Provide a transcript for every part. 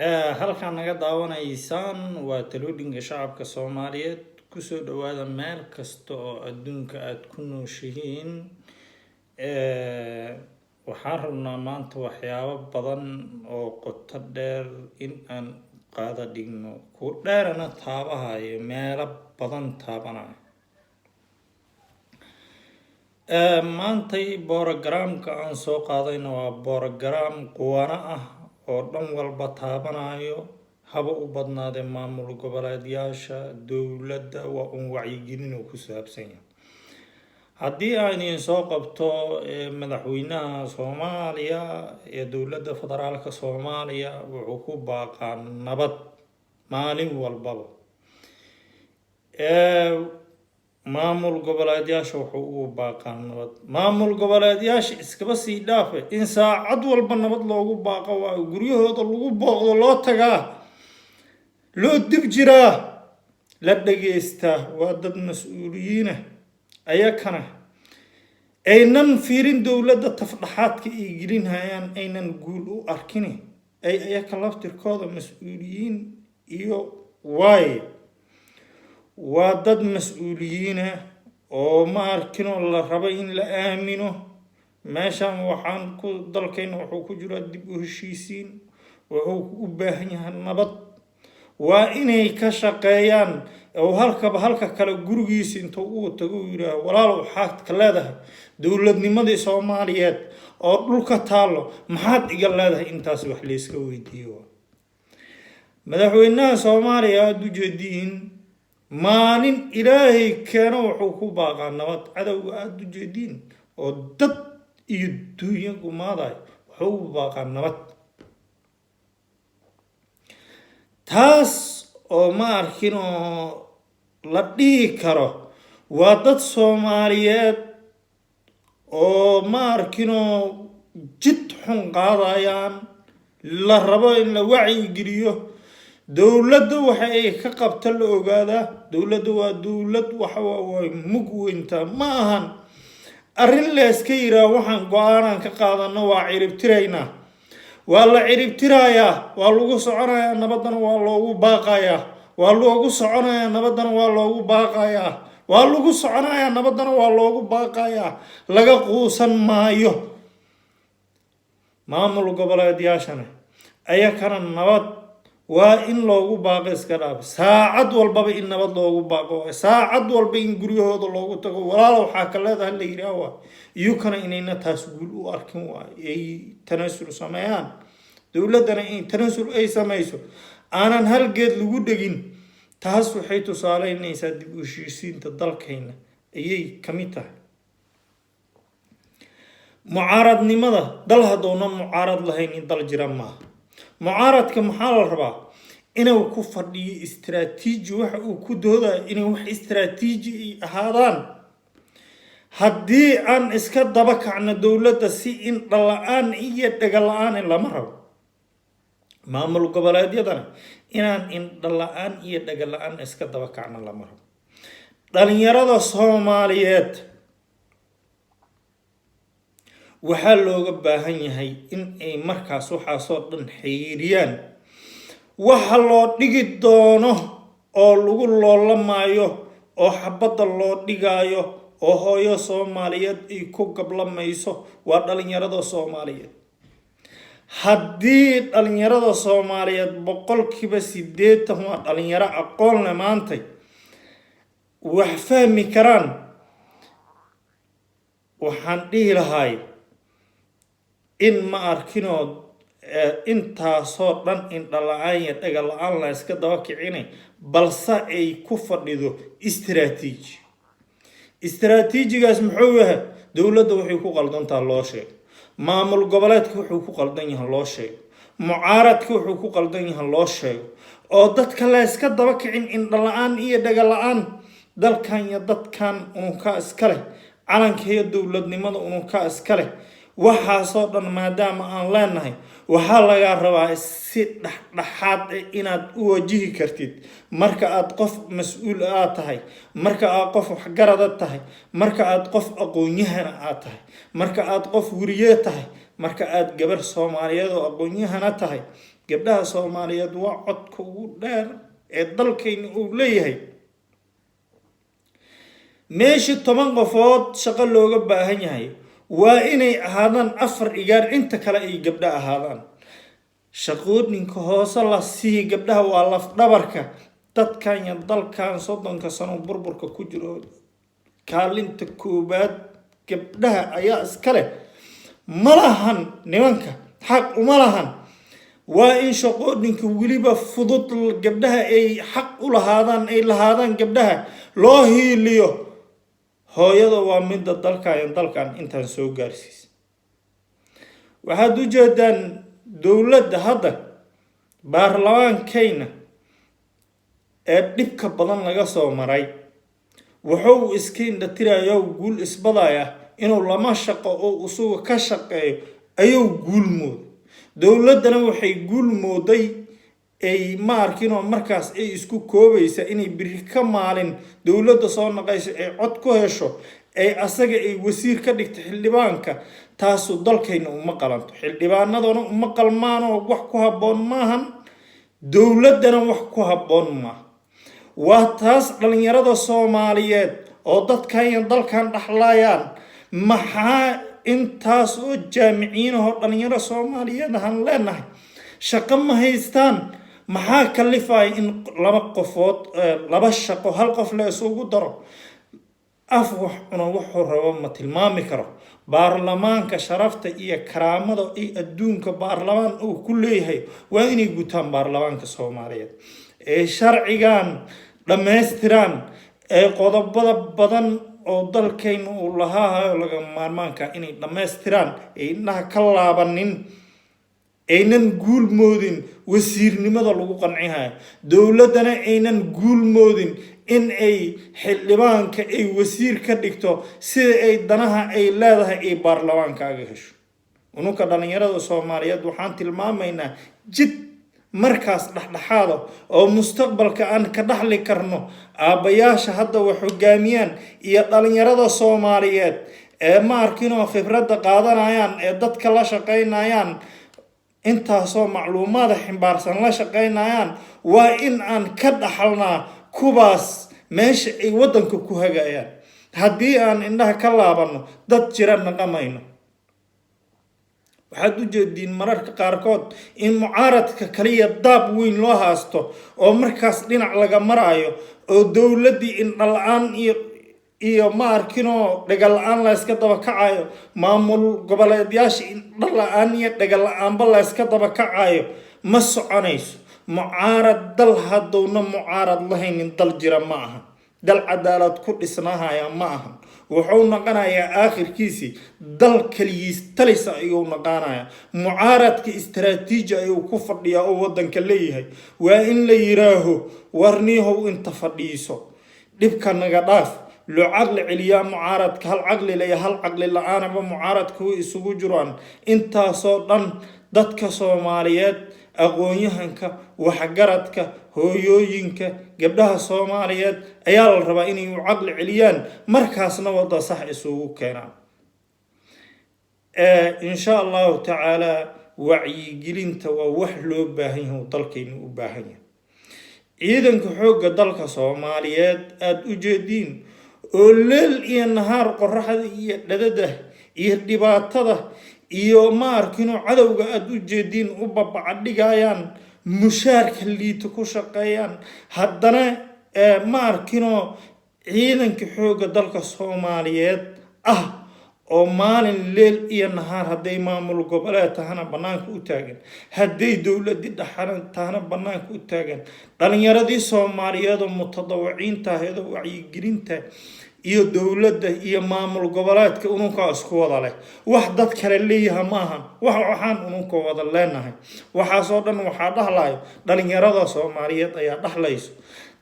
Halkaan naga daawanaysaan waa Talooyinka Shacabka Soomaaliyeed. Kusoo dhawaada meel kasta oo adduunka aada ku nooshihiin. Waxaan rabnaa maanta waxyaabo badan oo qoto dheer in aan qaada dhigno, ku dheerana taabahayo, meelo badan taabanayo. Maantay borogaraamka aan soo qaadayna waa borogaraam quwano ah oo dhan walba taabanayo, haba u badnaadee maamul goboleedyaasha dowladda. Waa un wacyigelin oo ku saabsan yahay. Haddii aan idin soo qabto, madaxweynaha Soomaaliya ee dowladda federaalka Soomaaliya wuxuu ku baaqaa nabad maalin walbaba. Maamul goboleedyaasha wuxuu ugu baaqaa nabad. Maamul goboleedyaasha iskaba sii dhaafe, in saacad walba nabad loogu baaqo waayo, guryahooda lagu booqdo, loo tagaa, loo dib jiraa, la dhageystaa. Waa dad mas-uuliyiina, ayakana aynan fiirin dowladda tafdhaxaadka ay gelinhayaan, aynan guul u arkin, ay ayaka laftirkooda mas-uuliyiin iyo waaye. Waa dad mas-uuliyiina oo ma arkinoo la rabo in la aamino. Meeshan waxaan ku dalkayna wuxuu ku jiraa dib u heshiisiin, wuxuu u baahan yahay nabad. Waa inay ka shaqeeyaan oo halkaba halka kale gurigiisa intuu uu tago uu yidhaaho: "Walaalow, waxaad ka leedahay dowladnimadii Soomaaliyeed oo dhulka taallo, maxaad iga leedahay?" Intaas wax layska weydiiyo. Madaxweynaha Soomaaliya aada u jeediin, maalin Ilaahay keeno wuxuu ku baaqaa nabad. Cadowga aada u jeediin oo dad iyo duunyo gumaadayo wuxuu u baaqaa nabad. Taas oo ma arkin oo la dhihi karo waa dad Soomaaliyeed oo ma arkinoo jid xun qaadayaan, la rabo in la wacyigeliyo. Dowladda waxa ay ka qabta la ogaadaa. Dowladda waa dowlad, waxa way mug weyntaa. Ma ahan arrin layska yiraa waxaan go-aanaan ka qaadano, waa ciribtiraynaa. Waa la ciribtirayaa, waa lagu soconayaa, nabaddana waa loogu baaqayaa. Waa loogu soconayaa, nabaddana waa loogu baaqayaa. Waa lagu soconayaa, nabaddana waa loogu baaqayaa. Laga quusan maayo. Maamul goboleedyaashana ayakana nabad waa in loogu baaqo. Iska dhaaf, saacad walbaba in nabad loogu baaqo, saacad walba in guryahooda loogu tago, "Walaala, waxaa ka leedahay," la yidhaah. Waa iyukana inayna taas guul u arkin, waay ay tanaasul sameeyaan, dowladdana in tanaasul ay samayso, aanan hal geed lagu dhegin. Taas waxay tusaaleynaysaa dib u heshiisiinta dalkayna ayay ka mid tahay. Mucaaradnimada, dal hadduuna mucaarad lahayn in dal jira maaha. Mucaaradka maxaa la rabaa? Inuu ku fadhiyo istraatiiji, waxa uu ku doodayo inay wax istraatiiji ay ahaadaan. Haddii aan iska daba kacno dowladda si indha la-aan iyo dhega la-aan, lama rabo. Maamul goboleedyadana inaan indha la-aan iyo dhega la-aan iska daba kacno lama rabo. Dhalinyarada Soomaaliyeed waxaa looga baahan yahay in ay markaas waxaasoo dhan xiriiriyaan. Waxa loo dhigi doono oo lagu loolamaayo oo xabadda loo dhigaayo oo hooyo Soomaaliyeed ay ku gablamayso waa dhalinyarada Soomaaliyeed. Haddii dhalinyarada Soomaaliyeed 80% waa dhalinyaro aqoon leh, maantay wax fahmi karaan, waxaan dhihi lahay in ma arkinoo intaasoo dhan indha la-aan iyo dhaga la-aan la iska daba kicinay, balse ay ku fadhido istraatiiji. Istraatiijigaas muxuu yahay? Dowladda waxay ku qaldantaha loo sheego, maamul goboleedka wuxuu ku qaldan yahay loo sheego, mucaaradka wuxuu ku qaldan yahay loo sheego, oo dadka la iska daba kicin indha la-aan iyo dhaga la-aan. Dalkan iyo dadkan ununkaa iska leh, calanka iyo dowladnimada ununkaa iska leh. Waxaasoo dhan maadaama aan leenahay, waxaa lagaa rabaa si dhexdhexaad ah inaad u wajihi kartid. Marka aad qof mas-uul aad tahay, marka aad qof waxgarada tahay, marka aad qof aqoon-yahana aad tahay, marka aad qof weriye tahay, marka aad gabar Soomaaliyeed oo aqoon-yahana tahay. Gabdhaha Soomaaliyeed waa codka ugu dheer ee dalkayna uu leeyahay. Meeshii 10 qofood shaqo looga baahan yahay, waa inay ahaadaan afar igaar, inta kale ay gabdho ahaadaan. Shaqooyinka hoose la siiya gabdhaha waa lafdhabarka dadkan iyo dalkan 30-ka sano burburka ku jiro. Kaalinta koowaad gabdhaha ayaa iska leh. Ma lahan nimanka, xaq uma lahan. Waa in shaqooyinka weliba fudud gabdhaha ay xaq u lahaadaan, ay lahaadaan gabdhaha, loo hiiliyo. Hooyada waa midda dalkan intaan soo gaarsiisa. Waxaad u jeedaan dowladda hadda baarlamaankayna ee dhibka badan laga soo maray, wuxuu iska indhatirayo, guul isbadaya inuu lama shaqo oo isuga ka shaqeeyo ayuu guul mooday. Dowladdana waxay guul mooday ay ma arkinoo markaas ay isku koobaysa inay biri ka maalin dowladda soo naqayso ay cod ku hesho, ay asaga ay wasiir ka dhigta xildhibaanka. Taasu dalkayna uma qalanto, xildhibaanaduna uma qalmaanoo wax ku habboon maahan, dowladdana wax ku habboon maaha. Waa taas dhalinyarada Soomaaliyeed oo dadkan iyo dalkan dhaxlayaan. Maxaa intaas oo jaamiciinahoo dhalinyaro Soomaaliyeed ahaan leenahay shaqo ma haystaan? Maxaa kalifaya in laba qofood laba shaqo hal qof la isugu daro? Af wax cuno wuxuu rabo ma tilmaami karo. Baarlamaanka sharafta iyo karaamada iyo adduunka baarlamaan uu ku leeyahay waa inay gutaan baarlamaanka Soomaaliyeed, ee sharcigan dhammaystiraan, ee qodobada badan oo dalkayna uu lahaahayo laga maarmaanka inay dhammaystiraan, ee indhaha ka laabanin, aynan guul moodin wasiirnimada lagu qancihayo. Dowladdana aynan guul moodin in ay xildhibaanka ay wasiir ka dhigto sida ay danaha ay leedahay ay baarlamaankaaga hesho. Ununka dhalinyarada Soomaaliyeed waxaan tilmaamaynaa jid markaas dhexdhexaada oo mustaqbalka aan ka dhaxli karno aabbayaasha hadda wax hogaamiyaan iyo dhalinyarada Soomaaliyeed ee ma arkinoo khibradda qaadanayaan, ee dadka la shaqaynayaan, intaasoo macluumaada ximbaarsan la shaqaynayaan. Waa in aan ka dhaxalnaa kuwaas meesha ay waddanka ku hagayaan. Haddii aan indhaha ka laabanno, dad jira naqamayno. Waxaad u jeediin mararka qaarkood in mucaaradka kaliya daab weyn loo haasto oo markaas dhinac laga maraayo, oo dowladdii indhala-aan iyo ma arkinoo dhaga-la-aan la yska daba kacayo, maamul goboleedyaasha indhala-aan iyo dhaga-la-aanba la yska daba kacayo. Ma soconayso. Mucaarad dal haddowna mucaarad lahaynin, dal jira ma aha, dal cadaalad ku dhisnahaya ma ahan. Wuxuu naqanayaa aakhirkiisii dal keligiis talisa ayuu naqaanayaa. Mucaaradka istaraatiiji ayuu ku fadhiyaa oo wadanka leeyahay. Waa in la yiraaho, warniihow, inta fadhiiso, dhibka naga dhaaf. Loo caqli celiyaa mucaaradka. Hal caqli le iyo hal caqli la-aanaba mucaaradka way isugu jiraan. Intaasoo dhan dadka Soomaaliyeed, aqoon-yahanka, waxgaradka, hooyooyinka, gabdhaha Soomaaliyeed ayaa la rabaa inay u caqli celiyaan, markaasna wadda sax isugu keenaan, insha Allahu tacaala. Wacyigelinta waa wax loo baahan yahay oo dalkaynu u baahan yahay. Ciidanka xoogga dalka Soomaaliyeed aada u jeediin oo leel iyo nahaar qoraxda iyo dhadada iyo dhibaatada iyo ma arkino cadowga aada u jeediin u babacadhigayaan, mushaarka liito ku shaqeeyaan, haddana ma arkino ciidanka xoogga dalka Soomaaliyeed ah oo maalin leel iyo nahaar, hadday maamul goboleed tahana bannaanka u taagan, hadday dowladii dhaxan tahana bannaanka u taagan, dhalinyaradii Soomaaliyeed oo mutadawiciinta ahayd oo wacyigelinta iyo dowladda iyo maamul goboleedka ununkaa isku wada leh. Wax dad kale leeyaha maahan, wax waxaan ununka wada leenahay. Waxaasoo dhan waxaa dhahlayo dhalinyarada Soomaaliyeed ayaa dhaxlayso.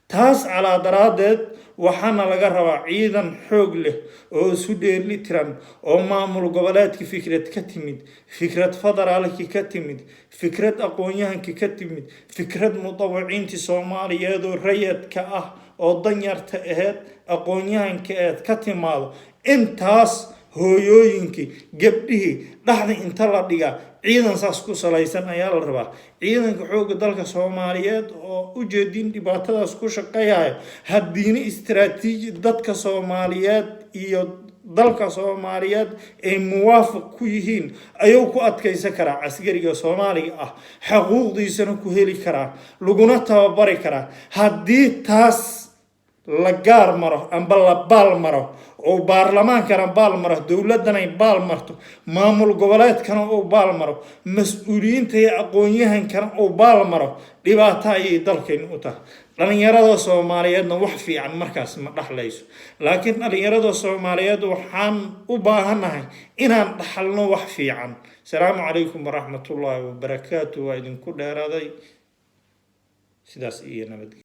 Taas calaa daraaddeed waxaana laga rabaa ciidan xoog leh oo isu dheeli tiran, oo maamul goboleedka fikrad ka timid, fikrad federaalki ka timid, fikrad aqoon-yahanki ka timid, fikrad mudawiciintii Soomaaliyeed oo rayadka ah oo danyarta aheyd, aqoon-yahanka aheed ka timaado. Intaas Hooyooyinkii, gabdhihii dhexda inta la dhigaa, ciidan saas ku salaysan ayaa la rabaa. Ciidanka xoogga dalka Soomaaliyeed oo ujeedin dhibaatadaas ku shaqeeyayo, haddiina istaraatiiji dadka Soomaaliyeed iyo dalka Soomaaliyeed ay muwaafiq ku yihiin ayuu ku adkaysan karaa askariga Soomaaliga ah, xaquuqdiisana ku heli karaa, laguna tababari karaa. Haddii taas la gaar maro amba la baal maro, oo baarlamaankana baal maro, dowladdanay baal marto, maamul goboleedkana uu baal maro, mas-uuliyiinta iyo aqoon-yahankana uu baal maro, dhibaato ayay dalkaynu u tahay. Dhalinyarada Soomaaliyeedna wax fiican markaas ma dhaxlayso. Laakiin dhalinyarada Soomaaliyeed waxaan u baahannahay inaan dhaxalno wax fiican. Asalaamu calaykum waraxmatullaahi wabarakaatu. Waa idinku dheeraaday. Sidaas iyo nabadgelyo.